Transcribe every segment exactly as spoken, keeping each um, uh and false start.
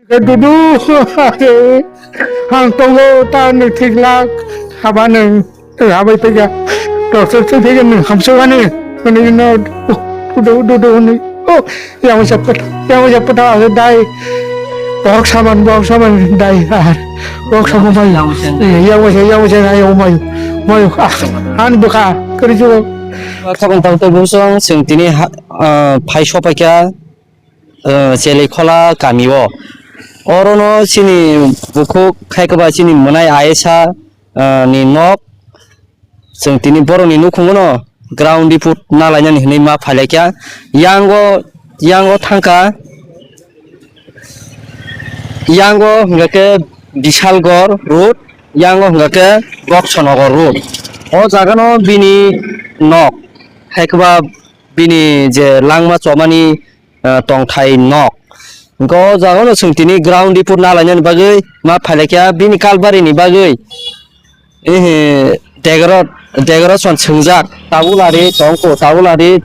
Dudu, ang tongo ta nwng thik lak, haba nwng, habai phaikha, doctor thwi phaikha nwng hamsokani, hwnwi no, dudu, dudu, hwnwi, oh, yang wisa pata, yang wisa pata, ase dai, bohok saman, bohok saman, dai, ar, bohok saman bai, yang wisa, yang wisa, yang wisa, yang wisa, mayu, mayu, ah, han bwkha, kwrwi jugo. Thokon tang tei bwswng, chwng tini ha, ah, phai sophaikha, ah, Cheleikhola kami o. Orono chini bukhuk khaikhe ba chini mwnai ayesa, ah, ni nok. Chwng tini borokni nukhungo no ground report nalainani hinwi ma phailaikha. Yango, yango thangkha, yango hwnkha khe Bishalgor road, yango hwnkha khe Boksonogor road. O jagano bini nok, haikhe ba bini je langma chomani ah, tongthai nok. Hwnkhe o jagano chwng tini ground report nalainani bagwi ma phailaikha bini kalbarini bagwi. Ehe, degro, degro chwng swngjak, tabuk lari tongkho, tabuk lari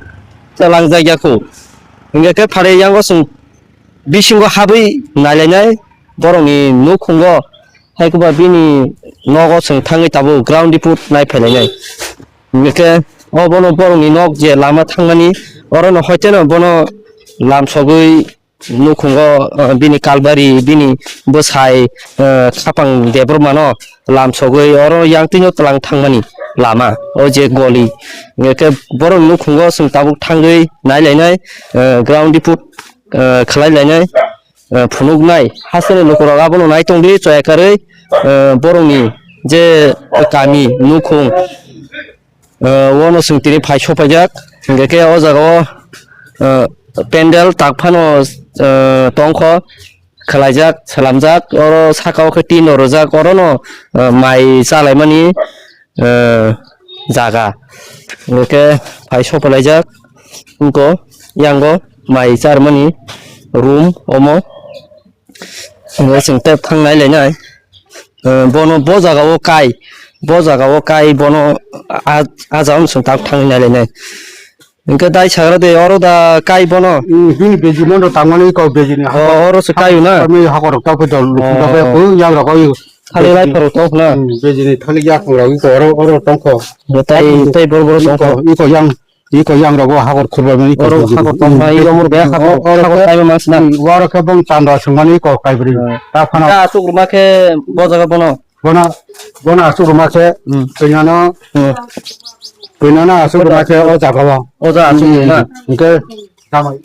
twlangjak yakho. Hwnkhe khe phalwi yango chwng bisingo habwi nailainai borokni nukhungo, haikhe ba bini nogo chwng thangwi tabuk ground report nai phailainai. Hingkhe o bono borokni nok je lama thangmani, orono hoiteno bono lamsogwi nukhungo, ah, bini kalbari, bini bwsai, ah, khapang debor mano lamsogwi oro yang twino twlang thangmani lama, o je goli. Hingkhe borokni nukhungo chwng tabuk thangwi nailainai, ah, ground report, ah, khlailainai. Eh, phunuknai hasteni lukurok abono nai tongdi, choya karwi, eh, borokni je kami nukhung, eh, uano chwng tini phai sopaijak, hingkhe khe o jagao, eh, pendel tak phano, eh, tongkho, khwlaijak, swlamjak, oro sakao khe tin rw rwjak, orono, eh, mai chalaimani, eh, jaga. Hingkhe phai sopalaijak, wngkho yango mai charmani room omo. Hingkhe chwng tei thang nai lainai. Eh, bono bo jaga o kai, bo jaga o kai bono a, a jaga o chwng tak thang nai lainai. Hingkhe dai sagra de oro da kai bono. Hmm, bini beji mondo tangmani ko beji ni. Oh, oro se kayu na? Kami hakor rok tau pe dol, oh, tau pe ko yang rok ko. Thali lai pharo tok na. Hmm, beji ni thali yak rok ko oro, oro tongkho. Tai, tai bor bor tongkho. Iko yang, iko yang rok o hakor khurba mani ko. Oro beji. Hakor tong na, iko mur be hakor, oro hakor ke, tai mas na. Hmm, oro ke bong chanda sungmani ko kai bri. Hmm. Ta phana. Ta asuk ruma khe bo jaga bono. Bona, bona asuk ruma khe, hmm, kanya no, hmm, kanya no asuk ruma khe o jaga o. O jaga asuk ruma. Hmm, hingke jamai,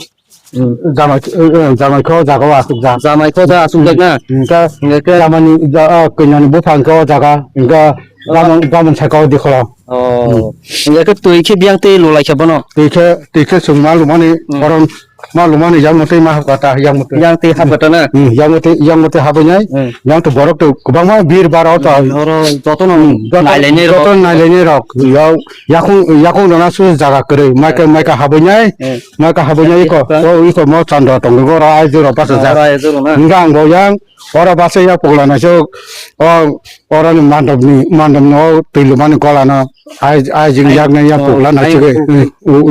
hmm, jamai, eh, eh, jamai kho jaga o asuk ja. Jamai kho jaga asuk jak na? Hmm, hingke, hingke jamani ja, ah, kanya ni buphang khe o jaga, hingke, oh, jamon, jamon saka o dikholo. Oh. Hmm. Hingke twi khe biyang twi lulai khe bono? Twi khe, twi khe chwng ma lumani, hmm, koron, ma lumani yang motwi ma hapkha ta, yang motwi. Yang twi hapkha ta na? Hmm, yang motwi, yang motwi habwi nai. Hmm. Yang to borok to kwbangma bir bara o to. Hmm, oro jotono, hmm, joto, nailainai rok, joto nailainai rok. Yang yakung, yakung rona su jaga kwrwi. Maika, hmm, maika habwi nai. Hmm. Maika habwi nai iko. Maika. O iko mo chanda tongo oro ai juro basa, oh, jak. Oro ai juro na? Hingga ang bo yang oro basa ya pogla na se o, oro ni mandop ni, mandop no twi lumani gola no. Ai, ai jing yak na yang pogla na chigwi. Ai,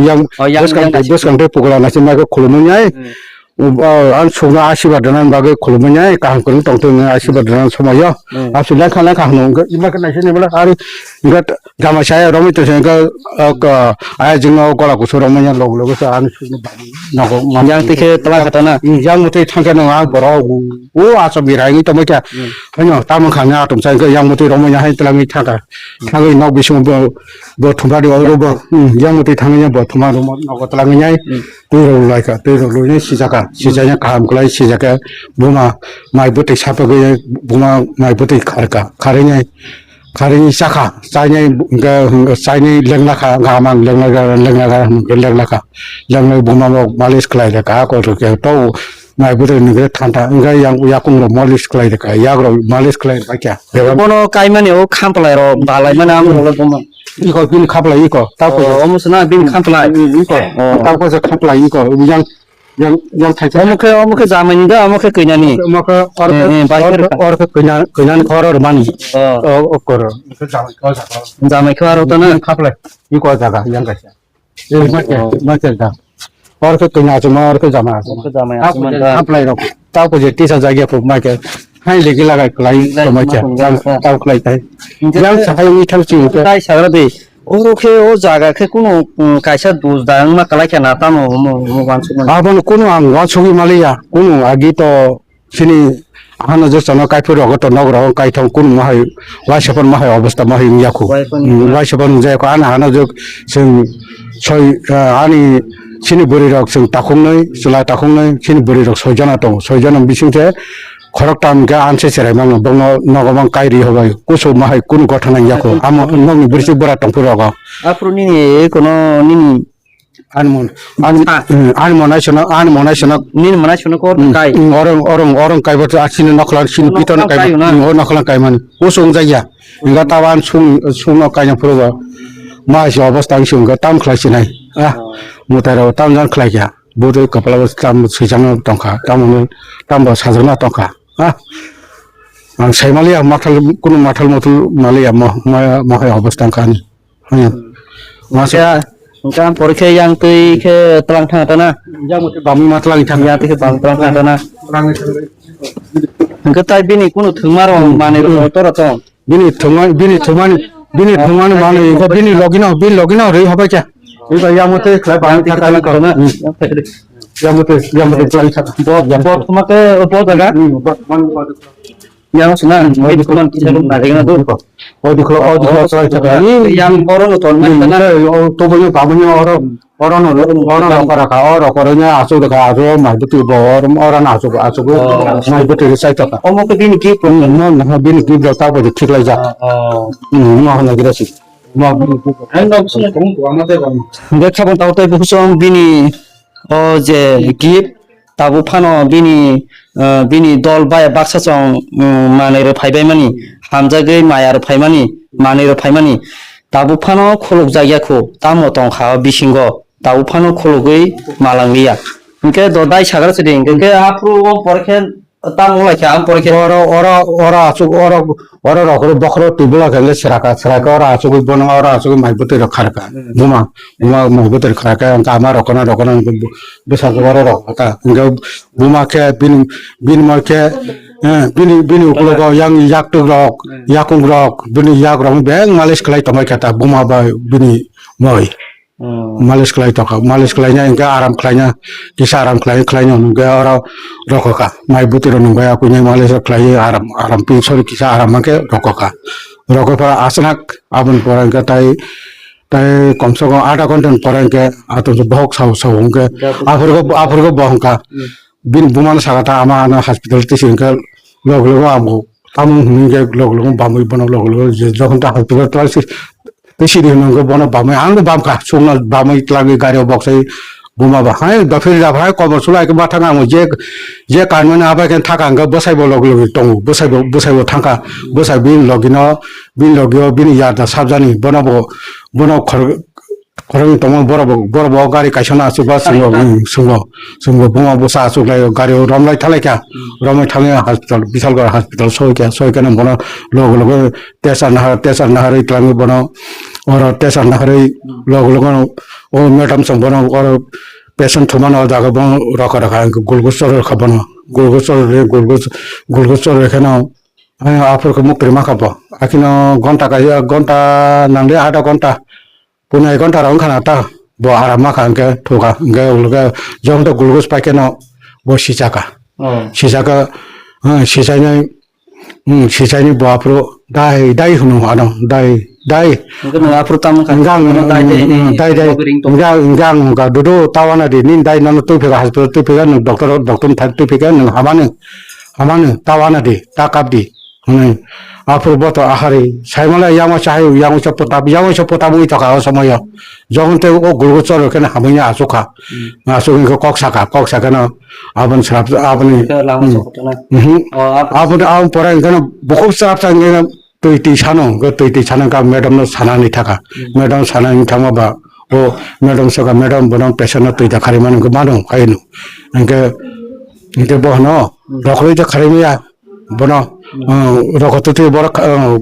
yang, oh, yang, bwskang tei, bwskang tei pogla na se mai khe khulumwi nai. Hmm. Ang sukno asibad rwna bagwi khulumwi nai, kaham kwrwng tongthung hwnwi asibad rwna somai o. Hmm. Aswk lekha lekha hwnwi hwnkhe ima khe naisini bwlai ari hwnkhe jamai saya romwi tongsa hwnkhe, ah, ka, ai jingno gola kusu romwi ya log log sa ani sukno bagwi nogo. Yang twi khe twla kha ta na? Hmm, yang mwtwi thang khe no ang borok o acha birai wngwi tongma khe. Hmm. Haino tamung khangni atum sa hwnkhe yang mwtwi romwi ya hai twlangwi thang kha. Thangwi nok bisingo bo, bo thumari o ro bo, hmm, yang mwtwi thangwi ya bo thumari ro nogo twlangwi ya. Hmm. Twi rok lai kha, twi rok loi nai sijak kha, sijak ya kaham kwlai sijak kha. Buma mai bwtwi sapagwi buma mai bwtwi khar kha, kharwi nai, kharwi cha kha, chainai hwnkhe, hwnkhe chainai lengla kha, gaham ang lengla kha, lengla kha, hwnkhe lengla kha, lenglai buma bo malis khlai rwkha, kotor khe to. Mai bwtwi nwngkhe thanta wngkhe yang yakung rok malis khlai rwkha, yak rok malis khlai rwkha kya. Bono kaimani o khamplai rok balai mani amo rok le bomo. Iko bini khamplai iko, tamo. Oh, omo sana bini khamplai. Hmm, iko. Oh. Tamo se khamplai iko, yang, yang, yang thai. Omo khe, omo khe jamai ni da, omo khe kanya ni. Omo khe or, eh, eh, bai or, khe or khe kanya, kanya ni khoro mani. Oh. Oh, okoro. Jamai khe aro ta na. Khamplai iko jaga yang kaisa. Eh, master, oh, master da. Or khe kanya achuma, or khe jama achuma. Or khe jama achuma da. Khamplai rok. ta ko je tisa jagya ko ma ke. Hai legi lagai klai Legi to ma lagai ke. ma Yang tong ta klai tai. Hingke Yang ke sahai wi thang chi ke. Tai sagra de. Oro khe o jaga khe kuno, mm, kaisa dos da wngma klai khe na tamo mo, mo wansuk mani. Abon kuno ang wansugwi maliya. Kuno agi to sini hano je chano kaiphur rogo to nog rogo kaithong kuno mo hai waisapon mo hai obostha mo hai wngya khu. Waisapon Mm, wngya. Waisapon wngya khu. Ano hano je sing soi, ah, ani sini bwrwi rok sing takhungnwi, chwla takhungnwi, sini bwrwi rok soi jona tongo. Soi jona bising khe khoroktham khe anse cherai mangno, bongno nogo mang kai ri hobai, kusu mahai kunu gotha nang yakho. Amo nokni bwrwi bwra tongphuru rogo. Aphuru nini kono nini Ani mon, ani, Ah. eh, ani monai sono, ani monai sono. Nini monai sono kor Mm, kai. Mm, orang, orang, orang kai bot asini nokholan sini Nokholan pito no kai kai, na? Mm, o nokholan kai mani. Kusu wng jaya. Inga taban sung, sung no kai na phuru ba. Ma si obostha ang sung ga tam khlai sinai. Ah, Oh. Mutai rok tam jan khlai kya. Bwtwi kwpla bo tam swijak no tongkha, tamo, tamo sajak no tongkha. Ha? Ang sai maliya, mathal, kunu mathal muthul maliya, mo, mo, mo hai obostha wngkha ani. Hmm. Masa Hingke, hingke ang porikhe yang twi khe tlang thang tana. Yang mutwi bamwi ma tlang thang. Yang twi khe bam tlang thang tana. Tlang thang. Hingke tai bini kunu thwngma rok Hmm. manwi rok Hmm. tora tong. Bini thwngmani, bini thwngmani, bini thwngmani manwi, engkho bini logino, bini logino rwi habai kha. Engkho yamo tei khlai bang Yang kha twi kha kha kha. Hmm. Yang twi kha. Yamo tei, yamo tei khlai kha. Bo, bo thwngma khe bo jaga? Hmm, bo, man, bo. Yang sina, Hmm, oi dikhulo, kisa rung na degna do. Oi dikhulo, oi dikhulo, Oh, khlai kha. Yang oro no ton Hmm, na. Oi, o to bo yo bamani oro. Oro no, oro no rokora ka, oro koro nya asuk ka, asuk mai bwtwi bo, oro, oro no asuk, asuk Oh. mai bwtwi sai to ka. Omo khe bini gift Hmm, no, no, bini gift rok ta bo thik lai jak. Ah, ah. Hmm, no, no, gira si. Mo bini gift rok. Ang no sung kung ko ama te bang. Hingke khabang tao tei bukhusong bini o je gift tabuk phano bini, ah, bini dol bai baksa chong, um, manwi rok phaibai mani, hamjagwi maya rok phaimani, manwi rok phaimani. Tabuk phano khuluk jak ya khu, tamo tong kha o bisingo. Tabuk phano khulugwi malang liya. Hingke do dai sagra sidi, hingke aphuru o pore khe tamo wnglaikha, ang pore khe. Oro, oro, oro asuk, oro, oro rok, oro bokhoro twi bwla khe le sraka, sraka oro asugwi bono, oro asugwi mai bwtwi rok kharka. Hmm. Buma, buma mai bwtwi rok kharka, hingke ama rok kono, rok kono, hingke bu-, bwsa oro rok kha. Hingke buma khe bini, bini moi khe, eh, bini, bini ukulogo yang yaktuk rok, Hmm. yakung rok, bini yak rok beng malis khlai tongbai khe ta buma bai bini moi. Oh. Malis khlai tokha, malis khlaina hingke aram khlaina, kisa aram khlai, khlaina hingke oro rokokha. Mai bwtwi rok nungbai akui nai malis rok khlai aram, aram pi sori kisa aram hingke rokokha. Rokokha achanak aboni pore hingke tai, tai komse kom adha ghonta ni pore hingke ato bohok sao sao hingke Gabu. aphuru go, aphuru go bo hingka. Hmm. Bini buma no saka ta ama ano hospital tisi hingke log logo amo tamo hingke log logo bamwi bono log logo je jokhon ta hospital twlai si Tei sidi hwnwi hwnkhe bono bamwi, ang bo bamkha, sukno bamwi twlangwi gari o boksai buma ba hai dophir rab hai kobor sulai khe ma thang ang je, je kanmani abai khe thaka hwnkhe bwsai bo logi logi tongo, bwsai bo, bwsai bo thangkha, bwsai bini logi no, bini logi o bini yarda sabjani bono bo, bono khor-, khoroknwi tongmani borok bo, borok bo gari kaisa no aswk ba swngbo, swngbo, swngbo buma bwsa aswk lai gari o romlai thalaikha, romlai thangwi hospital, Bishalgarh hospital soikha, soikheno bono logi logi Tesar nahar, tesar naharwi twlangwi bono oro tesar naharwi Hmm. logo logo o madam song bono oro patient thumano o jaga bono roka roka glucose chorwi rwkha bono. Glucose chorwi, glucose, glucose chorwi kheno, eh, aphuru khe muktrwi mankha bo. Akhino gonta kaisa, gonta nangli adha gonta, pune gonta rok wngkha na ta bo aram mankha hwnkhe thuka. Hwnkhe ulo khe jong to glucose pai kheno bo sichaka. Oh. Sichaka, eh, sichainai Hmm, sichaini bo aphuru dai, dai hwnwi ano, dai, dai. Hwnkhe nwng aphuru tamo kha? Hwnkhe ang, Ano dai, dai, hmm, dai, dai. Bo ring tong. Hwnkhe ang, hwnkhe ang hwnkha, "Dudu, ta wana di, nini dai nono twi phika, hospital twi phika, nwng doctor, doctor ni thani twi phika, nwng hamani, hamani, ta wana di, ta kap di," hwnwi. Aphuru bo to ahari, saimale yang waisa hai, yang waisa pota, yang waisa pota wngwi thokha o somoyo. Jokhon tei o glucose chorwi kheno hamwi asukha. Hmm. Asuk hwnkhe kok sakha, kok sakha no aboni srap, aboni, Khe lama hmm. Sokotona. Mhm. O, ap- Aboni, aboni pore hwnkhe no bukhuk srap sa hwnkhe no twi twi sano, hwnkhe twi twi sano hwnkhe madam no sanani thaka. Hmm. Madam sanani thangma ba, o madam saka, madam bono patient no twi da kharwi mano hwnkhe mano, haino. Hwnkhe, hwnkhe bo hwno, Hmm. Rokhorwi da kharwi maya. Bono, Hmm. uh, rokotwi borok, uh,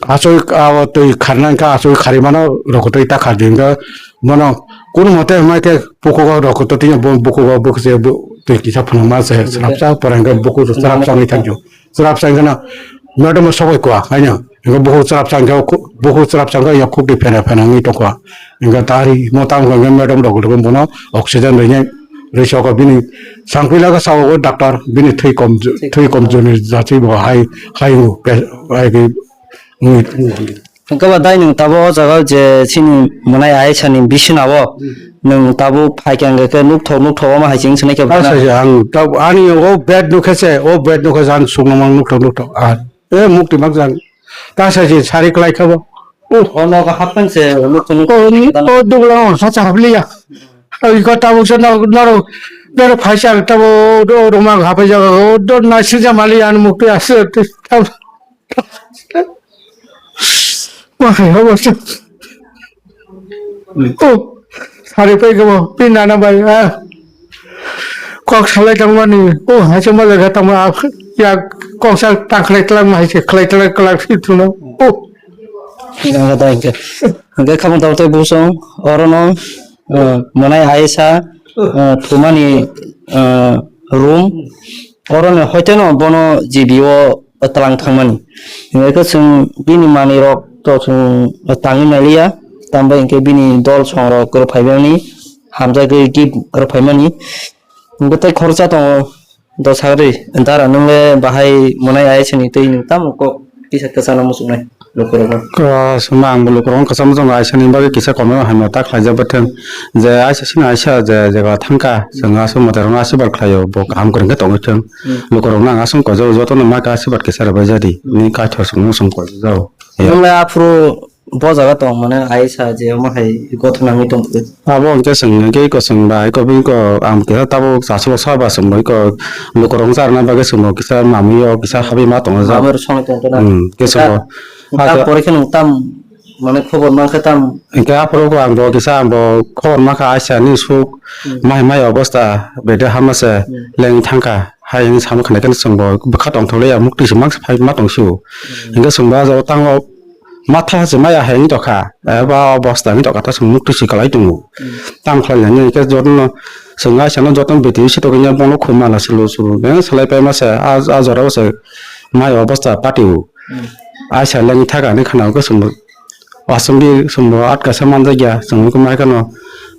asoi, ah, twi kharna hwnkhe asoi kharwi mano rokotwi ta khardi hwnkhe bono Kono mote hwnba khe bukhuk o rok to tini bo bukhuk o bwkhe se bo twi kisa phunukma se srapsa pore hwnkhe bukhuk srapsa wngwi thangkhe srapsa wngkheno madam o sogwi kwa haino hwnkhe bukhuk srapsa wngkhe bukhuk srapsa wngkhe yakhuk twi phena phena wngwi tongkha hwnkhe tari mo tamo hwnkhe madam rok bono oxygen rwinai rwi sokha bini sangpila khe sao doctor bini thwi kom thwi kom joni jatwi bo hai hai wngwi. Hwnkhe ba dai nwng tabuk o jaga o je chini mwnai ayisa ni bisina o nwng tabuk phaikha hwnkhe khe nukthok nukthok omo hai chwng se naikhe. Ang tabuk ani o bed nukhe se o bed nukhe se ang suknamang nukthok nukthok ar e mukti mak jang ta sa je sari kwlai kha bo. O nogo hapmani se nukthok nukthok. O dugla o sa cha habliya. Iko tabuk se norok norok phaisa tabuk ruma hapai jaga o dor naisingja mali ani mukti ase. Wahai, hawa se. Oh, sari pai gabo, pin nana bai, ah. Kok salai tang mani, oh, haise ma jaga tang ma, ya kok sa tang khlai tlang ma haise, khlai tlang khlai si tuno. Oh. Hingke khamung tabo tei busong, oro no, eh, mwnai ayisa, eh, thumani, eh, room, oro no hoite no bono G B o tlang thangmani. Hingke chwng bini manwi rok to chwng tangwi naliya, tambai hingke bini dol song rok rwphaimani, hamjagwi gift rwphaimani. Hingke tei khoroksa tongo, do sagri, dara nwng le bahai mwnai ayisa ni twi nwng tamo kok kisa kwchana muchungnai. Lukurok no. Ko, sima ang bo lukurok no kwcham muchungo ayisa ni bagwi kisa komai hamya ta khlaijak bai thung. Je ayisa sini ayisa je jaga thangkha, chwng aswk mwtai rok no asirbad khlaio, bo kaham kwrwng khe tongwi thung. Hmm. Lukurok no ang aswk koijak, joto no ma khe asirbad kisa rwbai jadi. Hmm. Ni kaithor chwng muchung koijak jao. Nwng le aphuru bo jaga tong mane ayisa je omo hai gothona wngwi tong. Abo hwnkhe chwng hwnkhe iko chwng bai iko bini ko ang kisa tabuk chasuk saba chwng bai iko lukurok wngsa rwna bagwi chwng bo kisa mamwi o kisa habwi ma tongo jak. Mamwi rok songwi tong khe na. Hmm, khe chwng bo. Tam pore khe nwng tam mane khobor mankha tam. Hwnkhe aphuru bo ang bo kisa ang bo khobor mankha aisa ni suk hmm mai mai obosta bede hama se hmm lengwi thangkha hai hinwi samung khanai khe chwng bo bwkha tongthok le ya mukti se mangsa phai ma tong sio. Hmm. Hwnkhe chwng bo ah jaga o tango. Matha se maya hai wng tokha, eh, ba bosta wng tokha, ta chwng mukti se kwlai tongo. Hmm. Tamo khlai nani hwnkhe jotono chwng aisano jotono beti se tokya bono khum mala sulu sulu. Beng salai pai masa, ah, ah, jora o se mai obosta pati o. Hmm. Aisa lengwi thaka hinwi khana o khe chwng aswk di chwng bo atka sa manjakya, chwng wngkhe mai kheno.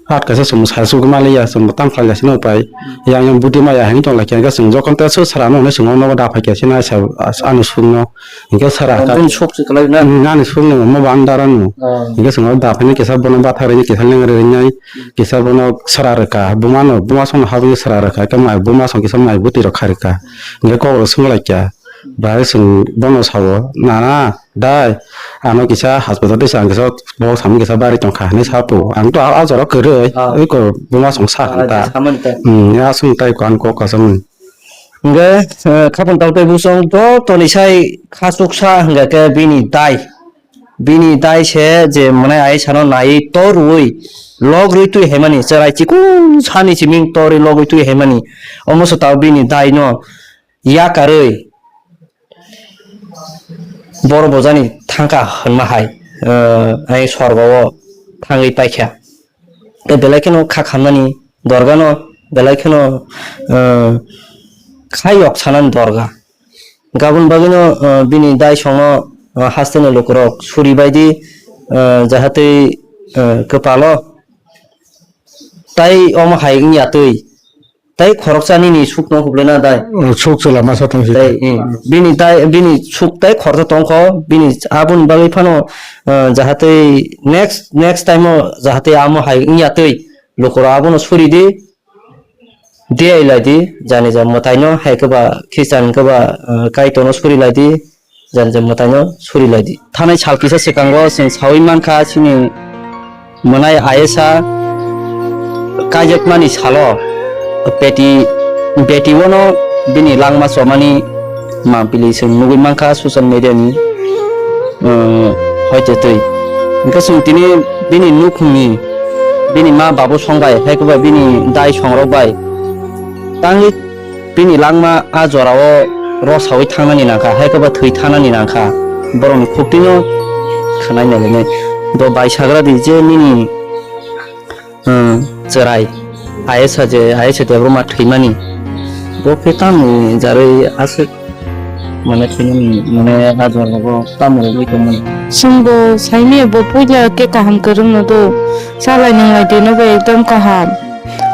Hat kaisa chwng salsugwi manliya, chwng bo tamo khlailai sino upai. Yang yang budi maya hwnwi tonglaikha, hwnkhe chwng jokhon tei aswk sara ano hwnwi chwng o nogo da phaikha, chini aisa, as-, ani sukno. Hwnkhe sara ka, bini suk se kwlai na? Hmm, ani sukno, omo bo ang dara no. Ah. Hwnkhe chwng o da phaini kisa bono bathak rini, kisa lengri rinai, kisa bono sara rwkha. Buma no, buma songno habwi sara rwkha, hwnkhe mai, buma song kisa mai bwtwi rok kha rwkha. Hwnkhe kok rok swnglaikha. Bahai chwng bono sao, nana, dai, ano kisa hospital tisa ang kisa bo samung kisa bari tongkha hinwi sa po. Ang to a, a jora kwrwi, ah, oi ko buma song sa ah, khan ta. Samani ta. Hmm, ya sung tai ko ang kok kasamani. Hingke, eh, khapang tau tei busong to toni sai khasuk sa hingke ke bini dai. Bini dai se je mwnai ai sano nai to rui log rui tui hemani cherai chikung sani chiming to rui log rui tui hemani. Omo so tau bini dai no yakarwi borok bojani thangkha hwnma hai, eh, ai sorgo o thangwi paikha. Tei belai kheno kha khamnani dorgano belai kheno, eh, kha yok sanani dorga. Gabon bagwino, eh, bini dai songno, eh, hasteni lukurok suri baidi, eh, jahatwi, eh, kwpalo tai omo hai wngya twi. Tai khoroksa nini suk tong khublai na dai? Oh, suk chwla masa tong si. Tai, eh, bini tai, bini suk tai khoroksa tong kho, bini aboni bagwi phano, eh, jahatwi next, next time o jahatwi amo hai wngya twi, lukurok abono suri di, di ai lai di, jani ja mwtai no hai khe ba Christian khe ba, eh, Kaitor no suri lai di. Jani je mwtai no suri lai di. Thanai sal kisa swkango chwng saui mankha chini mwnai ayesa kaijakmani salo peti, beti wano bini langma chomani mampili chwng nugui mankha social media ni, uh, hoite twi. Hwnkhe chwng tini bini nukhungni bini ma babu song bai, hai khe ba bini dai songrok bai tangwi bini langma a jorao rosaui thangnani nangkha, hai khe ba thwi thangnani nangkha, borokni khuktwino khwnai nailainai. Bo bai sagra di je nini, um, chwrai, I A S je, I A S debroma thwimani. Bo khe tamni jarwi aswk mane thwimani, mane hajor rogo tamo rwgwi tongmani. Chwngbo saimanya bo puila khe kaham kwrwngno do. Chalai nwnglai dino bo ekdom kaham.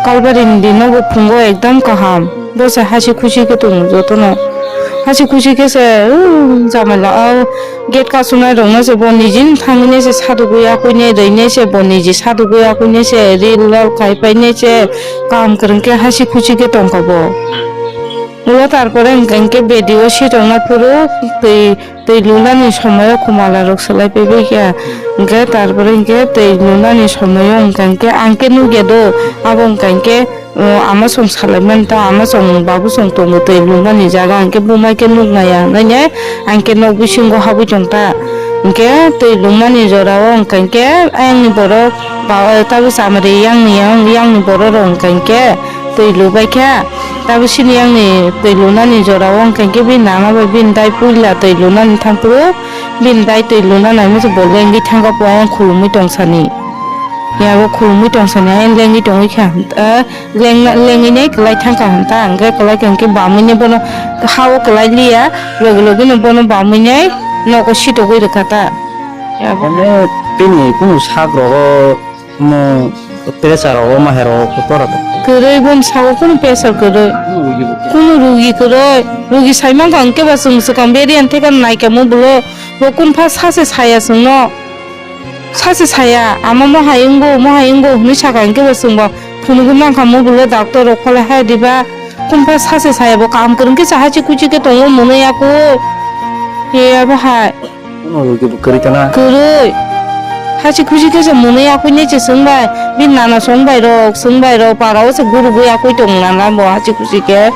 Kalbari ni dino bo phungo ekdom kaham. Bo se hasi khusi khe tongo jotono. Hasi khusi khe se, uh, jamala o gate kasumnai rokno se bo nijini thangwi nai se sadugwi akwui nai rwinai se bo niji sadugwi akwui nai se ril lol khai pai nai se kaham kwrwng khe hasi khusi khe tongkha bo. Ulo tarpore hwnkhe B D O sitongna phuru twi Twi lunani somoio khumala rok swlai paibai kha. Hwnkhe tarpore hwnkhe twi lunani somoio hwnkha hwnkhe ang khe nukya do, abo hwnkha hwnkhe, uh, ama song salaimani ta, ama song babu song tongo twi lunani jaga hwnkhe buma khe nuknaya hwnwi ang khe nok bisingo habwi tong ta. Hwnkhe twi lunani jorao hwnkha hwnkhe ayangni borok ba-, tabuk chamari yangni, yangni borok rok hwnkha hwnkhe twi lubai kha. Tabuk sini yangni twi lunani jorao hwnkha hwnkhe bini nana bai bini dai puila twi lunani thangphuru bini dai twi luna naimani se bo lengwi thangkha bo ayang khulumwi tongsani. Yago khulumwi tongsani ayang lengwi tongwi kha, eh, lengna, lengwi nai kwlai thangkha hwnta hwnkhe kwlai kha hwnkhe bamwi nai bono ha-o kwlai liya logi logi no bono bamwi nai nogo sitogwi rwkha ta. Yago. Mane bini kunu sak rogo Omo pressure rogo ma hero ko tora to. Kwrwi bom sago kunu pressure kwrwi. Kunu rugi bo. Kunu rugi kwrwi. Rugi sai mankha hwnkhe ba chwng swkang beri ang theka naikha mo bwlo. Bo kunu pha sache saya chwngno. Sache saya ama mo hai wngbo mo hai wngbo hwnwi sakha hwnkhe ba chwngbo phunugwi mankha mo bwlo doctor rok kholai hai diba. Kunu pha sache saya bo kaham kwrwng khe sa hachi kuchi khe tongo mwnwi yakui. He abo hai. Kuno rugi bo kwrwi kana? Kwrwi. Hachi khuchi khe se mwnwi yakui nai se chwng bai. Bini nana song bai rok, chwng bai rok, para o se guru bo yakui tong nana bo hachi khuchi khe.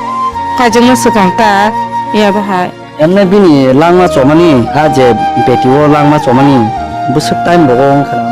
Kaijakma swkang ta, ya bahai. Emne bini langma chomani, a je beti o langma chomani, bwswk time rogo wngkha na.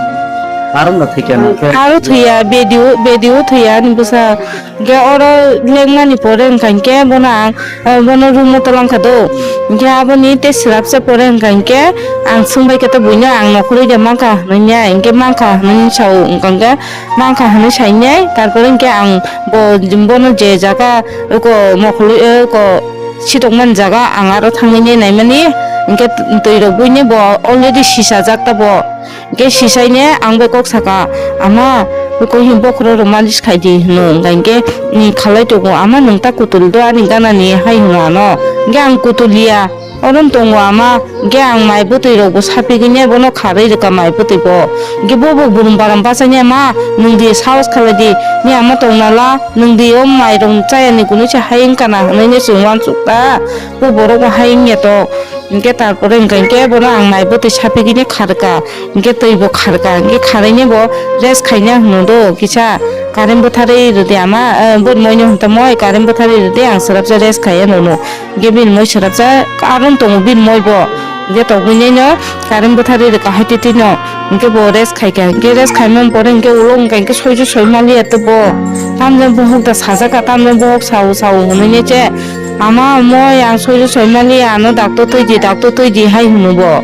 Aro no thwikya na khe. Aro thwiya, beti o, beti o thwiya ni bwsa. Hingke oro lengnani pore hingka hingke bono ang, eh, bono room o tolangkha do. Hingke aboni tei swrapsa pore hingka hingke ang swngbaikha ta buino ang nokhorwi de mankha hinui ya, hingke mankha hinui sao hingka hingke mankha hinui sainai, tarpore hingke ang bo, bono je jaga eko mokhorwi, eko sitokmani jaga ang aro thangwi naimani, hingke twi rok buini bo already sisajak ta bo. Hingke sisaine ang bai kok saka, "Ama, koi hwn bokhorok rok malis khaidi," hwno. Hingka hingke, mm, khalai tongo, "Ama, nwng ta kutul do ani ganani," hai hwno ano. Hingke ang kutul ya, orom tongo ama, hingke ang mai bwtwi rok bo sapigwine bono kharwi rwkha mai bwtwi bo. Hingke bo bo burum baram bachaine, "Ma, nwng di sahos khalai di, ni ama tong nala, nwng di o mai rok chaya ni kunu se hai wngkha na," hwnwi se uansuk ta, bo borok bo hai wngya tok. Hingke tarpore hingka hingke bono ang mai bwtwi sapigwine kharwkha. Hingke twi bo kharka, hingke kharaine bo rest khaina hwno do kisa current bwtharwi rwdi ama, eh, bwrwi moino hwnta moi current bwtharwi rwdi ang swrapsa rest khaiya nono. Hingke bini moi swrapsa aron tongo bini moi bo. Hingke tongwinaino current bwtharwi rwka haitwi twino. Hingke bo rest khaika, hingke rest khaimani pore hingke ulo hingka hingke soijo soimaliya tei bo. Tamjani bohok da sajaka, tamjani bohok sao sao hwnwi ne che. Ama moi ang soijo soimaliya ano doctor twi di, doctor twi di hai hwno bo.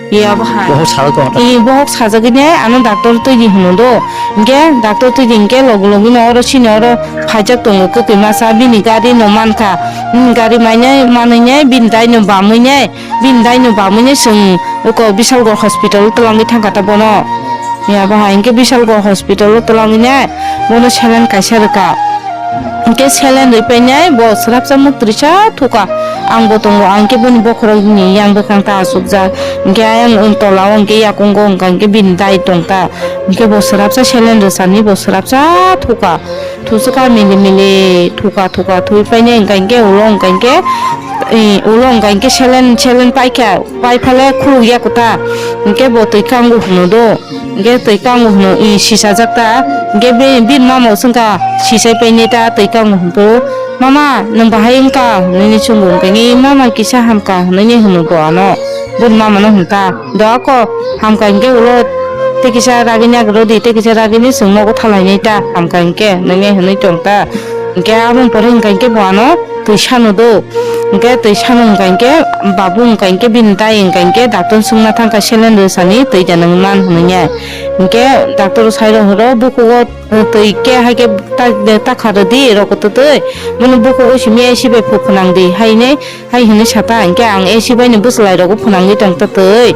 Iya bahai. Bohok sajak tongo ta? Ih, bohok sajagwini ano doctor twi di hwno do. Hingke doctor twi di hingke logi logi no oro sini oro phaijak tongo kwtwi masa bini gari no mankha. Bini gari mainai manwinai bini dai no bamwinai bini dai no bamwinai chwng eko Bishalgarh hospital o twlangwi thangkha ta bono. Iya bahai hingke Bishalgarh hospital o twlangwi nai bono saline kaisa rwkha. Hingke saline rwi painai bo swrapsa mwktwisa thuka. Ang bo tongo, ang khe boni bokhorok ni yang bwkhang ta achukjak. Hingke ayang tola o hingke yakungo hingka hingke bini dai tong ta. Hingke bo swrapsa saline rwsani bo swrapsa thuka. Thusuka mili mili thuka thuka thwi painai hingka hingke ulo hingka hingke, eh, ulo hingka hingke saline, saline paikha, paiphale khuluk ya kwta. Hingke bo twi kango hwno do. Hingke twi kango hwno, i sisajak ta, hingke be-, bini mama bo swngkha sisai painai ta twi kango hwnkhe, "Mama, nwng bahai wngkha?" hwnwi swngkha, hwnkhe, "I mama kisa hamkha," hwnwi hwno bo ano. Bini mama no hwnkha, "Do ako, hamkha hwnkhe ulo tei kisa ragini agro di, tei kisa ragini chwng nogo thalainai ta, hamkha hwnkhe," hwnwi hwnwi tong ta. Hwnkhe aboni pore hwnkha hwnkhe bo ano twi sano do. Hwnkhe twi sano wngkha hinkhe babu wngkha hinkhe bini dai wngkha hinkhe doctor swngna thangkha saline rwsani twi da nang man hwnwi ya. Hinkhe doctor sai rok horo bukugo twi khe hai khe ta, ta kha rwdi rokotwi twi. Bono bukugo simi A C bai phu phwnang di hai hinwi, hai hinwi sata hinkhe ang A C bai ni bwswlai rogo phwnangwi tongtwi twi.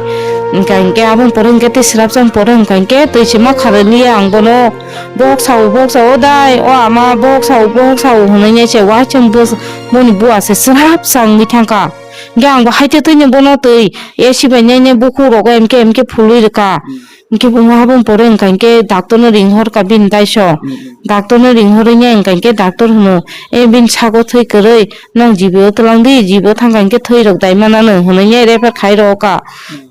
Wngkha hinkhe aboni pore hinkhe tei swrapsa ni pore wngkha hinkhe twi se ma kha rwliya ang bono. Bohok sao, bohok sao, dai, o ama, bohok sao, bohok sao, hwnwi se uaisung bos-, boni bua se srap sa wngwi thangkha. Hwnkhe ang bo haitwi twino bono twi, A C bai nai nai bukhuk rogo M K M K phulwi rwkha. Hwnkhe bo habung pore wngkha, hwnkhe doctor no ring horkha bini daiso. Doctor no ring horwi nai wngkha, hwnkhe doctor hwno, "E bini sago thwi kwrwi, nwng G B o twlang di, G B o thangkha hwnkhe thwi rok dai manano," hwnwi nai refer khai rokha.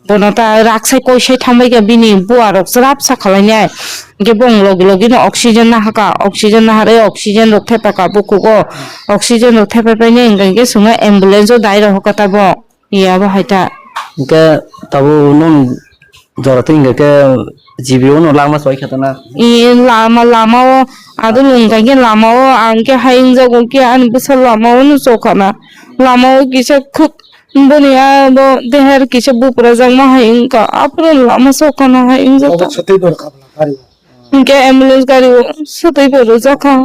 Bono ta raksai koisai thangbai kha bini bua rok srap sa khalai nai. Hwnkhe bong logi logi no oxygen nahaka, oxygen naharwi oxygen rok thepaka bukugo, oxygen rok thepai pai nai hwnkha hwnkhe chwngno ambulance o dai rohor kha ta bo, ya bo hai ta. Hwnkhe tabuk nung jora twi hwnkhe G B o no langma choi kha ta na? I lama, lama o adul wngkha hwnkhe lama o ang khe hai wngjago khe ani bwsa lama o no chokha na, lama o kisa khuk Boni abo deher kisa buprajakma hai wngkha, aphuru lama sokano hai wngjak ta. Obo swtwi borok kabla gari o. Hinkhe ambulance gari o swtwi bo rwjak kha.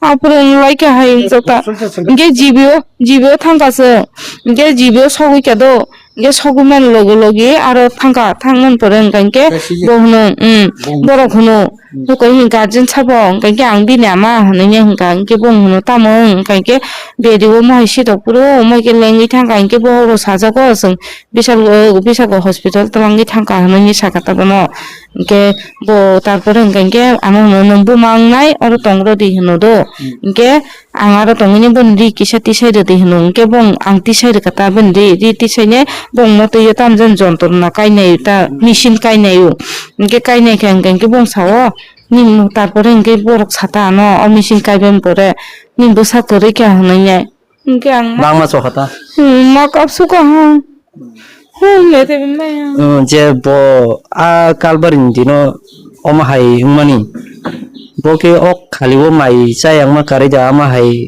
Aphuru wnglaikha hai wngjak ta. Hinkhe G B o, G B o thangkha se. Hinkhe G B o sogwi kha do. Hinkhe sogwi mani logi logi aro thangkha, thangmani pore wngkha hinkhe bo hwno, um, borok hwno. Bukung ni guardian sabo, hwnkha khe ang bini ama hinwi hwnka, hinkhe bo hwno tamo, hwnkha khe bedi o mohai sitok phuru, omo khe lengwi thangkha, hinkhe bohrok sajago chwng bisal, bisal hospital twlangwi thangkha hinwi sakha ta bono. Hinkhe bo tarpore hwnkha khe ano hwno nwng buma wngnai oro tong rwdi hwno do. Hinkhe Ang aro tongwi ni boni ri kisa tisai rwdi hwno, hinkhe bong ang tisai rwkha ta bini ri, ri tisai ne bong no twi o tamjani jontro na kainai ta machine kainai o, hinkhe kainai khe hinkhe bong sao nini tarpore hinkhe borok sata ano o machine kaibai pore nini bwsa kwrwi kha hwnwi nai hinkhe ang ma bangma chokha ta. Hmm, ma kapsu ka ha. Hmm, mete maya. Hmm, je bo a kalbari ni dino omo hai wngmani. Bo khe ok khali o mai chayangma karwi da ama hai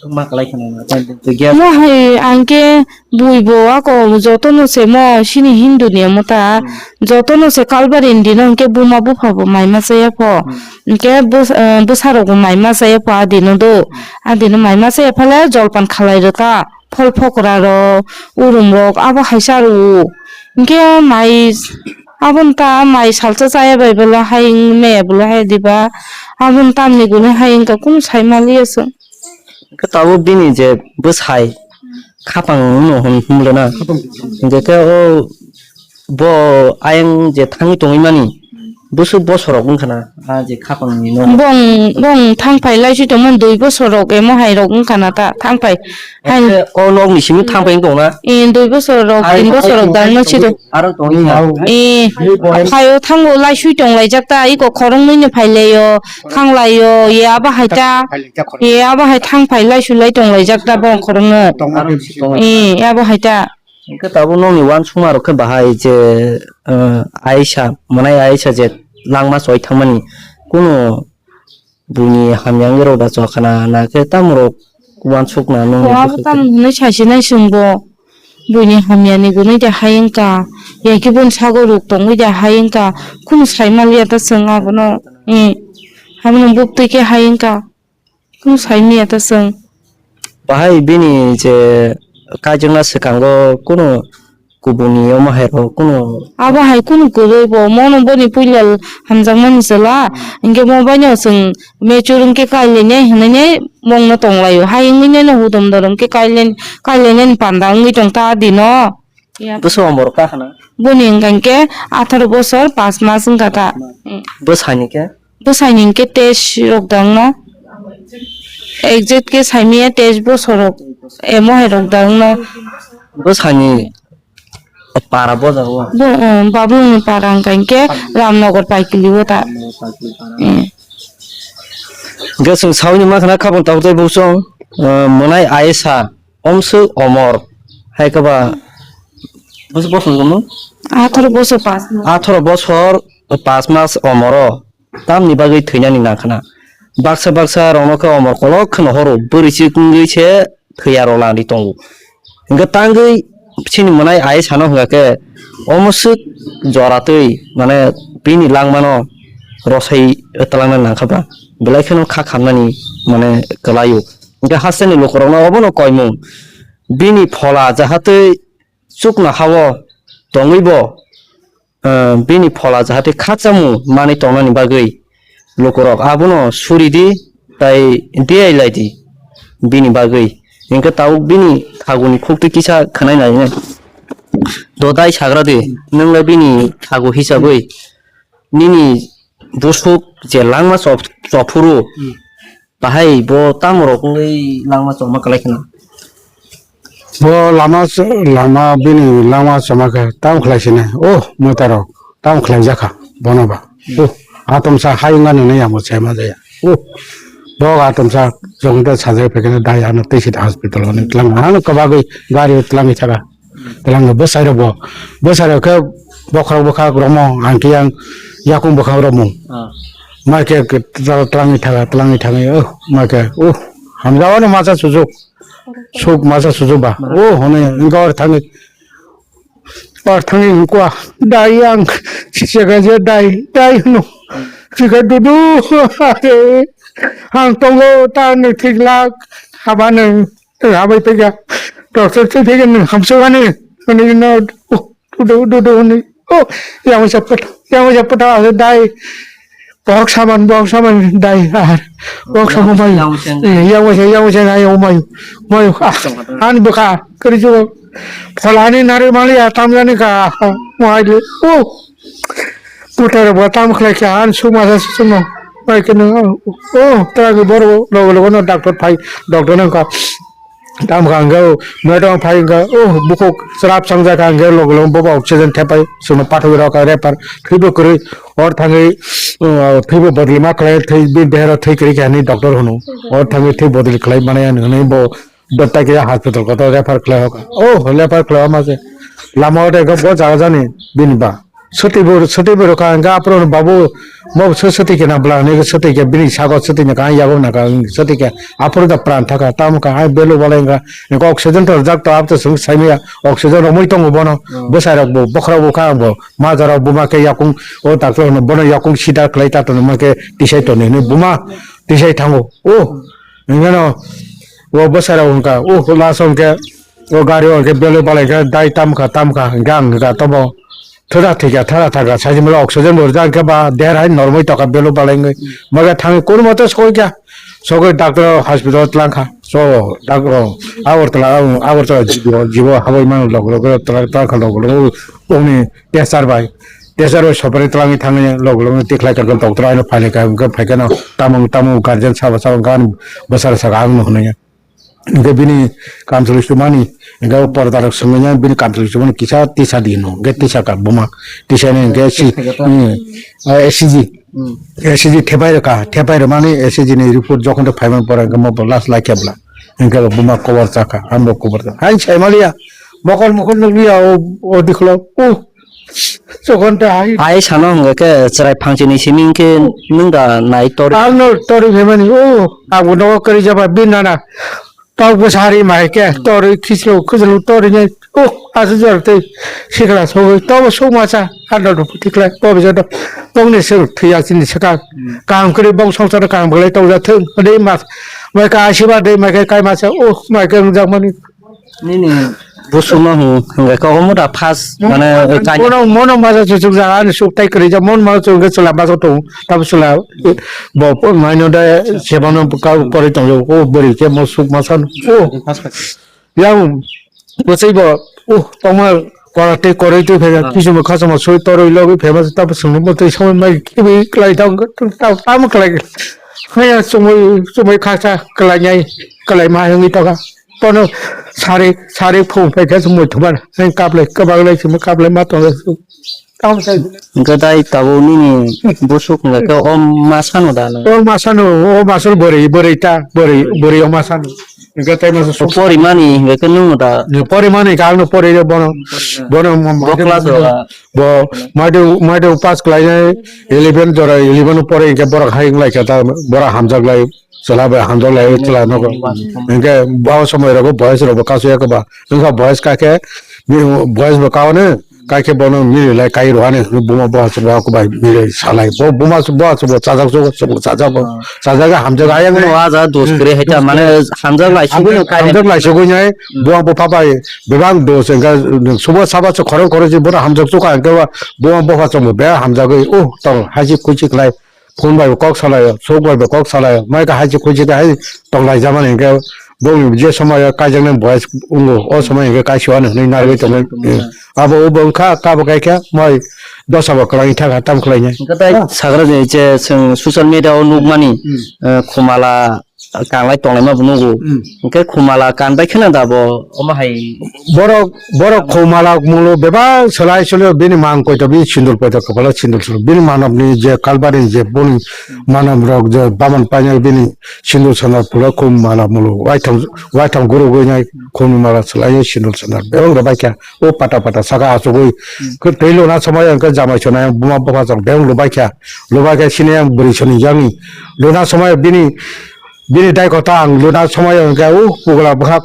wngma kwlai khna na. Mo hai ang khe bui bo ako joto no se mo sini Hindu ni omo ta. Hmm. Joto no se kalbari ni dino hwnkhe buma bupha bo mai ma chaya pho. Hmm. Hwnkhe bwsa, eh, bwsa rok bo mai ma chaya pho a dino do. Hmm. A dino mai ma chaya phale jolpan khalai rwkha. Phol phokra rok, urum rok, abo hai cha rwo. Hinkhe mai, aboni ta mai salsa chaya bai bwla hai wng maya bwla hai diba. Aboni tamni gwnwi hai wngkha kunu sai maliya chwng. Hinkhe tabuk bini je bwsai khapang wngno hwn-, hwnle na. Hinkhe khe o Bo ayang je thangwi tongwi mani, bwswk bosorok wngkha na, a je khapangni nogo. Bong, bong thangphai laisui tongmani dui bosorok emo hai rok wngkha na ta, thangphai. Hai. Eke o nokni simi thangphai wng tong na? Eh, dui bosorok, ai, tin ai, bosorok ai, dang no ai, sito. Aro tongwi kha. Eh, phaio thango laisui tong laijak ta, iko khoroknwi no phai laio, thang laio, ye abo hai ta. Ye abo hai thangphai laisui lai tong laijak ta bong khoroknwi. Aro si tong. Eh, abo hai ta. Hwnkhe tabuk nokni uansukma rok khe bahai je, eh, Aisha, mwnai Aisha je langma choi thangmani, kunu buini hamya wngwi rok da chokha na, na khe tamo rok uansukna nokni. Bo abo tamo hwnwi saisinai chwng bo buini hamyani gwnwi de hai wngkha, ya khe boni sago ruk tongwi de hai wngkha, kunu sai manliya ta chwng abono, eh, abono buktwi khe hai wngkha. Kunu sai manya ta chwng. Bahai bini je kaijakna swkango kunu kubuni omo hai rok kunu. Abo hai kunu kwrwi bo, mono boni puila hamjakmani chwla, hinkhe mo baino chwng mature hinkhe kailainai hinwi bongno tonglaio. Hai wngwi nai no hudom dorom khe kailainai panda wngwi tong ta dino. Ya. Bwswk omor wngkha khna? Boni wngkha hinkhe atharo bosor paanch mas wngkha ta. Bwsani khe? Bwsani hinkhe teis rok da wngna. Exact khe saimanya teis bosor rok. Emo hai rok da wngna. Bwsani para bojago? Bo, um, Babulungni para wngkha hinkhe Ramnagar Paikili o ta. Hinkhe chwng saui ni mankha na khabang tabuk tei bukchung, uh, mwnai Ayesa. Omswk omor hai khe ba bosor, bosor tongmo? Atharo bosor paanch mas. Atharo bosor paanch mas omoro tamni bagwi thwinani nangkhna? Baksa baksa rokno khe omor kolok kheno horo, bwrwi chik wngwi se thwiya rok landi tongo. Hwnkhe tangwi chini mwnai ayis ano hwnkha khe omo swk jora twi mane bini langmano rosai twlangna nangkha ba, belai kheno kha khamnani mane kwlaio. Hwnkhe hasteni lukurokno obono koimung, bini phola jahatwi chuknoha-o tongwibo, eh, bini phola jahate khakchangmung manwi tongnani bagwi lukurok abono suridi tei diyailai di bini bagwi. Hwnkhe tabuk bini thaguni khuktwi kisa khwnai nai, dodai sagra di, nwng le bini thagu hisabwi nini busuk je langma chop-, chophuru, hmm, bahai bo tamo rok wngwi langma choma kwlai kheno. Bo lama ch-, lama bini langma choma khe tam khlai sini. Oh, mwta rok tam khlai jakha bono ba. Hmm. Oh, atomsa hai wngani nai amo chema jaya. Oh, bo atomsa jongda sajai phekene dai ano tei sit hospital oni tlang ano kwbagwi gari tlang thaka. Twlangwi bwsai rok bo, bwsai rok khe bokhorok bwkhak romwi ang khe yang yakung bwkhak romwi. Ah. Ma khe twlangwi thaga, twlangwi thangwi, oh, ma khe, oh, hamjao no masa sujuk, suk masa sujuk ba, oh, hwnwi wngkha or thangwi, or thangwi wngkha, dai ang, sika je dai, dai hwno, sika dudu, ang tongo, ta nwng thik lak, haba nwng. Tei abai tei kha doctor tei tei kha nwng hamsok ani hwnwi no, oh, dudu dudu hwnwi, oh, yang waisa pata, yang waisa pata ase dai, bohok saman, bohok saman dai, ah, bohok saman mayu, yang waisa, eh, yang waisa, yang waisa nai o mayu, mayu, ah, ani bwkha kwrwi chugo, pholani nari mali atam jani kha, ah, mo ai le, oh. Putar bo tam khlai kha, an suk masa suk no. Bai khe no, oh, ta ke bor logo logo no doctor phai, doctor nang ka. Tam kha ang, madam phai ang, oh, bukhuk srap sang ja kha ang, logo logo bobo oxygen thepai, suk no pathwi rok ka repar, thwibo kwrwi, or thangwi, oh, thwibo bodli ma khlai, thwi bi dehero thwi kwrwi kha ni doctor hwno. Or thangwi thwi bodli khlai mane ani hwnwi bo Dopta khe hospital kotor refer khlai hoka. Oh, refer khlai ma se. Lama o de go bo jaga jani bini ba. Suti bo, suti bo rokha ga apro babu mo su suti khe na bla ni suti khe bini sago suti na ka yago na ka suti khe apro da pran thaka tam ka ai belu balai ga ko oxygen to jak to ap to sung sai ya oxygen romoi tongo bono. Hmm. Bwsai rok bo bokhra bo kha bo ma jara buma khe yakung o doctor no bono yakung sida khlai ta to ma khe tisai to ni buma tisai thango. Oh. Hingeno o bwsarok wngkha, o last hwnkhe o gari o hwnkhe belai balai khe dai tamkha tamkha hwnkhe ang hwnkha tobo thwda thwikha thwda thangkha saimano oxygen bo rijak hwnkhe ba der hai normoi tongkha belai balai wngwi. Mokhe thangwi konomote sokha, sogwi doctor hospital twlangkha. So doctor Agartala, Agartala jibo jibo habwi mano lok lok twlang twlangkha lok lok. Tongni pressure bai, pressure bai sopari twlangwi thangwi log log tikhlai kha doctor aino phailai kha, hwnkhe phaikhe no tamung tamung guardian sabo sabo gan bwsar saka ang no hwnwi. Hwnkhe bini kamchwlwi sumani, hwnkhe o porda rok swngwi bini kamchwlwi sumani kisa tisa di no, hwnkhe tisa ka buma, tisa ni hwnkhe si, hmm, ah, S C G, hmm, S C G thepai rwkha, thepai rwmani S C G ni report jokhon tei phaimani pore hwnkhe mo last lai khe bwla, hwnkhe buma kobor chakha, ang bo kobor chakha, hai sai maliya, mokol mokol nukliya o, o dikholo, uh. Chokon ta hai. Ai sano hwnga khe chwrai phangchini simi hwnkhe nwng da nai tor. Ang no tori phaimani o abo nogo kwrwi jaba bin nana. Tok bwsa hari mai khe tori khislo khujlu tori nai o asu jor tei sikla sogwi tobo suk masa ano do puti khlai tobo joto bongni sung thwiya chini swkang. Kaham kwrwi bong songsaro kaham kwlai tong ja thung. Dei mas mai ka asiba dei mai khe kai masa o mai khe wngjak mani. Nini busuma hung hingga kok omo da fast mane kanya. Mono mono masa chuchuk jaga ani suk tai kwrwi ja mon masa chuchuk chwla basa tong tabo chwla bo maino da sebano ka kori tong o bwrwi ke mo suk masa o yang bwsai bo o tongma kora tei koroi twi phega kisu mo khasamo soi toroi logoi phema tabo sungno mo tei somoi mai kibi klai tong tamo klai haya somoi somoi khasa klai nai klai ma hingwi toka. Bono sari sari phung pai khe se muithumar. Ang kaplai kwbang lai simi kaplai ma tongo. Tamo sai. Hwnkhe tai tabuk nini busuk hwnkhe o ma sano da no? O ma sano, o ma sano bwrwi, bwrwi ta, bwrwi, bwrwi o ma sano. Hingke tei masa sok porimani hingke khe nwng da. Porimani khe ang no pori rw bono. Bono ma-, ma-, bo class rok. Bo maide, maide pass khlainai eleven jora eleven pori hingke borok hai wng lai kha ta borok hamjak lai chwla bai hamjak lai chwla nogo. Hingke bo somoi rogo boys rok bo kasu ya khe ba wngkha boys kha khe boys bo kao no. Kaikhe bono mili lai kai rwani buma bo aswk bo bai mili salai bo buma bo aswk bo chajak jogo chajak bo chajak hamjak ayang no aja dos kre heta mane hamjak lai sugui no kai hamjak lai sugui nai buma bo phapai bebak dos engka subo saba se khorok khorok je bono hamjak chuka engka buma bo pha chongbo be hamjagui uh tong haji kuchik lai. Phone bai bo kok salaio, sok bai bo kok salaio, mai ka hai se khuisi ka hai tong lai jamani hingke bongni je somoyo kaijaknai boys wngo, o somoy hingke kaisa ano hinui narwgwi tongo. Abo o bo wngkha, kabo kaikha, moi dosa bo kwlangwi thangkha, tamo khlainai. Hingke tai sagra je, je chwng social media o nukmani, eh, khumala kanglai tonglaima bo nugo. Hingke khumala kan bai kheno da bo, omo hai. Borok Borok khumala mulo bebak selai selai bini mang koito bini sindul koito kopalo sindul sindul bini manok ni je kalbari ni je boni manok rok je baman painai bini sindul sandal pulo khumala mulo waitham waitham guru gwi nai khumala selai sindul sandal bebak rok baikha o pata pata saka achugwi twi luna somoi hwnkhe jamai sonai buma bupha rok bebak rok baikha lubaikha sini yang bwrwi soni yang ni luna somoi bini Bini dai kota ang luna somoi hwnkhe o pugla bwkhak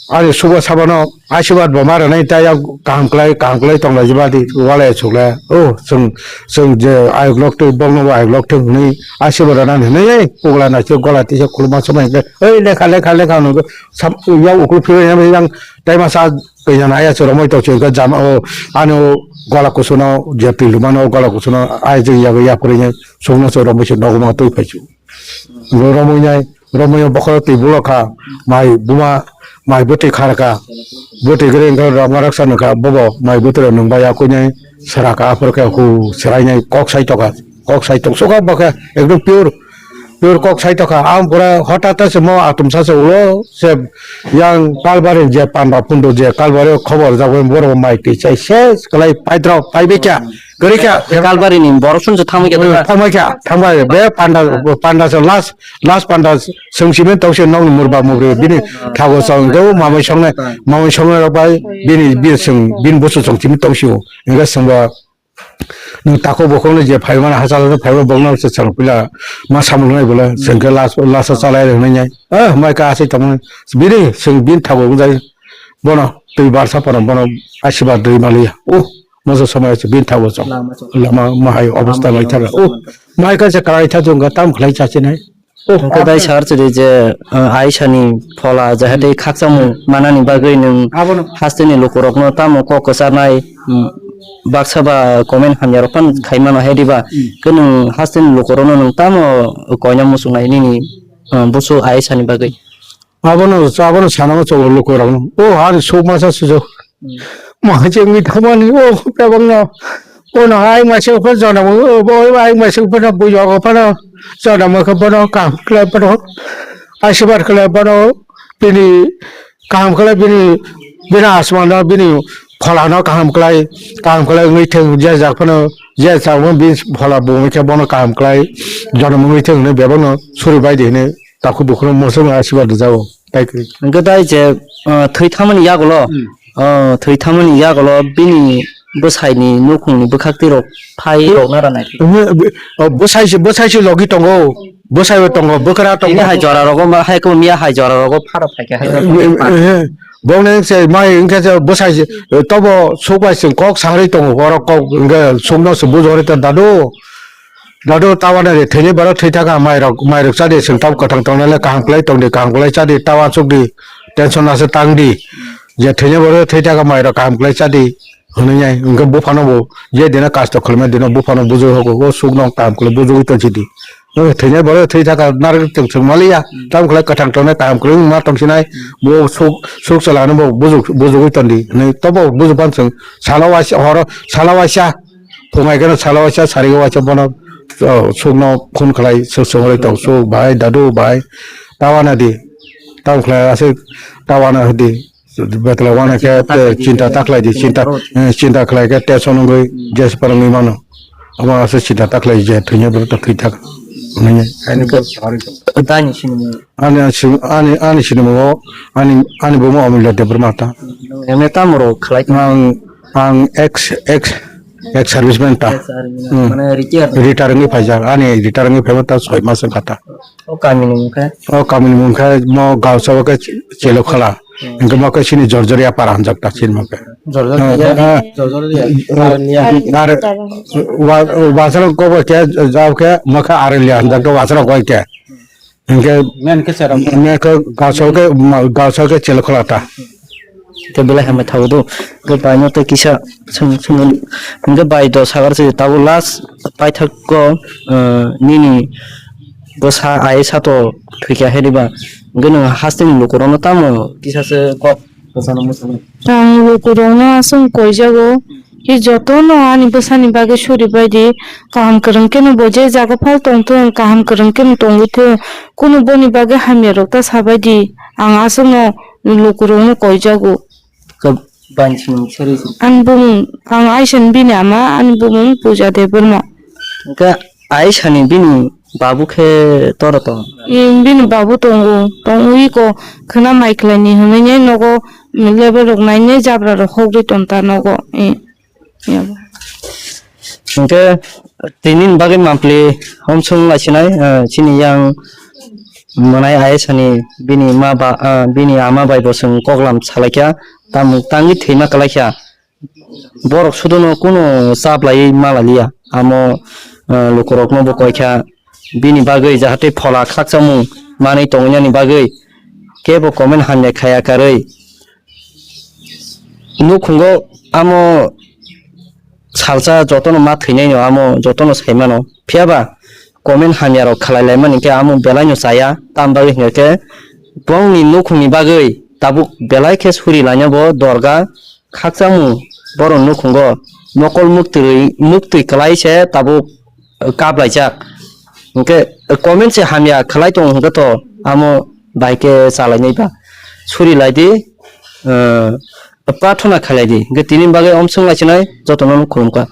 ani subo sabano asibad bo ma rwnai tei yak kaham klai kaham klai tong lai jibadi walai suklai o chwng chwng je ayuk lok twi bokno bo ayuk lok thung hwnwi asibad rwnani hwnwi ei pugla naisik gola tisa khuluma somoi hwnkhe ei lekha lekha lekha hwnwi yak ukuluk phirwi yang tei masa kaiya naya se romoi tong se hwnkhe jama o ani o gola kusuno je twi lumano o gola kusuno ai jeng yagwi yapharwi songno se romoi se nogo ma twi phaisu. Bo romwi nai, romwi bokhoro twi bulok kha, mai buma, mai bwtwi kha rwkha, bwtwi kwrwi wngkha rwma raksa nokha, bobo mai bwtwi rok nwng bai yakwi nai swraka, aphuru khe hu swrainai kok sai tokha, kok sai tong sokha bo khe ekdom pure, pure kok sai tokha. Ang pura hotat se mo atum sa se ulo se yang kalbari je panda phundu je kalbari khobor jagwi borok mai twi sai ses kwlai paidrok pai bekha. Kwrwi kha. Kalbari ni borok sung se thangwi kha. Thangwi kha, thangwi be panda, panda se last, last panda sung simi tong se nokni murba mubri bini thago song go mamai songnai, mamai songnai rok bai bini bir sung, bini busu sung simi tong sio. Hingke sung ba nwng takhuk bukhuk ni je phai mani hachal hachal phai mani bokno se chwng pila ma samung nai bole sung ke last, last o chalai rwnai nai. Eh, mai ka asai tong bini sung bini thago wngjai bono twi barsa pano bono asiba dwi maliya. Oh. Moso somoi se bini thago chong. Lama chong. Lama mahai obostha Lama lai thara. Chong. Oh, mai ka se karai tha jong ga tam khlai cha chinai. Oh, Hwnkhe dai ah, sar chwri je, ah, aisani phola jahate khakchangmung manani bagwi nwng Abono. Hasteni lukurokno tamo kok kwcharnai, mm, baksa ba comment hamyarok phano khai mano hai diba? Mm. Khe nwng hasteni lukurokno nwng tamo koina muchungnai nini, ah, busu aisani bagwi? Abono, abono sanama cholo lukurokno. O, ani suk masa sujo. Mahache wngwi thangmani, o, bebakno. Bono hai masa ufano jonom, o, bo hai masa ufano buyogo phano jonom khe bono kaham khlai phano asirbad khlai phano bini kaham khlai bini, bini asmano bini pholano kaham khlai, kaham khlai wngwi thang je jak phano je jak phano bini phola bo wngwi khe bono kaham khlai jonom wngwi thang hinwi bebakno suri bai di hinwi. Takhuk bukhuk no moso no asirbad rijao, tai kwrwi. Hwnkhe tai je, ah, thwi thangmani yagulo, Hmm. ah, thwi thangmani yagulo bini bwsaini nukhungni bwkhaktwi rok phai rok nara nai. Omo, oh, bwsai se, bwsai se logi tongo, bwsai bo tongo, bwkra tongo. Tini hai jora rogo ma, hai khe miya hai jora rogo pharo phaikha hai. Eh, eh, eh. Bongni se mai wngkhe se bwsai se, eh, tobo sukbai se kok saharwi tongo, borok kok wngkhe sukno se bujorwi ta dadu. Dadu tawana de thwini borok thwi thaka mairok, mairok chadi, chwng tab kwthang tongnai le kaham kwlai tongdi, kaham kwlai chadi, tawa chukdi, tension ase tangdi. Je thwini borok thwi thaka mairok kaham kwlai chadi, hwnwi nai, hwnkhe buphano bo, je dino kasto khulumya dino buphano bujui hogo, o sukno kaham kwlai bujui tongchidi. O thwini borok thwi thaka narwk chwng chwng maliya, tam kwlai kwthang tongnai kaham kwlai wngma tongsinai, bo suk, suk chalano bo bujuk, bujugui tondi, hwnwi tobo bujuk pan chwng salo waisa, horo salo waisa, Phungai kheno salo waisa, sarigo waisa bono, oh, sukno phone khlai, suk songwlai tong, suk bai, dadu bai, tawana di, tamo khlai aswk tawana di, betla wana khe, eh, chinta ta khlai di, chinta, eh, chinta khlai khe tension wngwi je se phwrwngwi mano. Abo aswk chinta ta khlai je thwinai borok ta thwi thak. Nini, ani Hwnkhe, sorry. Tani sinimung? Ani, ani, ani sinimungo, ani, ani bumo Amulya Debbarma ta. Nwng M A tamo rok khlai? Ang, ang ex, ex, ex serviceman ta. Ex army na, Hmm. mane retire. Retire wngwi phaijak. Ani retire wngwi phaiba ta soi mas wngkha ta. O kamini mung khe? O kamini mung khe mo Gausao khe Chelokhola. Hmm. Hwnkhe mo khe sini Jorjoria para hanjak ta sini mo khe. Jorjoria? Hmm, hmm. Jorjoria. Hmm. Ar wa-, wasalo kobo khe jao khe mo khe Arelia hanjak ta wasalo koi khe. Hwnkhe men khe Gausao khe, ma-, Gausao khe Chelokhola ta. Hwnkhe belai hambai thago do. Hwnkhe baino tei kisa swng-, swngmani. Hwnkhe bai do sagar se tabuk last paithak ko, eh, nini bwsa I A S to thwikha heriba. Hwnkhe nwng hasteni lukurokno tamo kisa se kok bwsano mwsana? Ang lukurokno aswk koijago, je jotono ani bwsani bagwi suri baidi, kaham kwrwng kheno bo je jaga phal tongthung, kaham kwrwng kheno tongwi thung, kunu boni bagwi hamyarok ta sabaidi, ang aswkno lukurokno koijago. Khe baini simi seri se. Ani bumung, ang Aisani bini ama, ani bumung Puja Debbarma. Hwnkhe Aisani bini babu khe tora tong? Em, bini babu tongo, tongwi ko khwna mai khlaini hwnwi nogo lebar rok nainai jabra rok hokri tongta nogo. E, yabo. Hwnkhe tini bagwi mampli homsong laisinai, eh, chini yang mwnai Aisani bini ma ba, ah, bini ama bai bo chwng koklam salaikha, tamo tangwi thwima kwlaikha. Borok sudono kunu chap laiwi malaliya. Amo, ah, lukurokno bo koikha, bini bagwi jahate phola khakchangmung manwi tongwinani bagwi kebo comment hamya khaya karwi. Nukhungo amo salsa jotono ma thwinaino, amo jotono saimano. Phiyaba comment hamyarok khlai laimani khe amo belaino chaya, tamo bagwi hwnkhe bongni nukhungni bagwi tabuk belai khe suri laina bo dorga khakchangmung borok nukhungo mokol muktwi, muktwi kwlai se tabuk kaplaijak. Hwnkhe comment se hamya khlai tongo hwnkhe to amo bai khe chalainai ba suri lai di, eh, prarthana khlai di. Hwnkhe tini bagwi omsong lai sinai jotono khulumkha.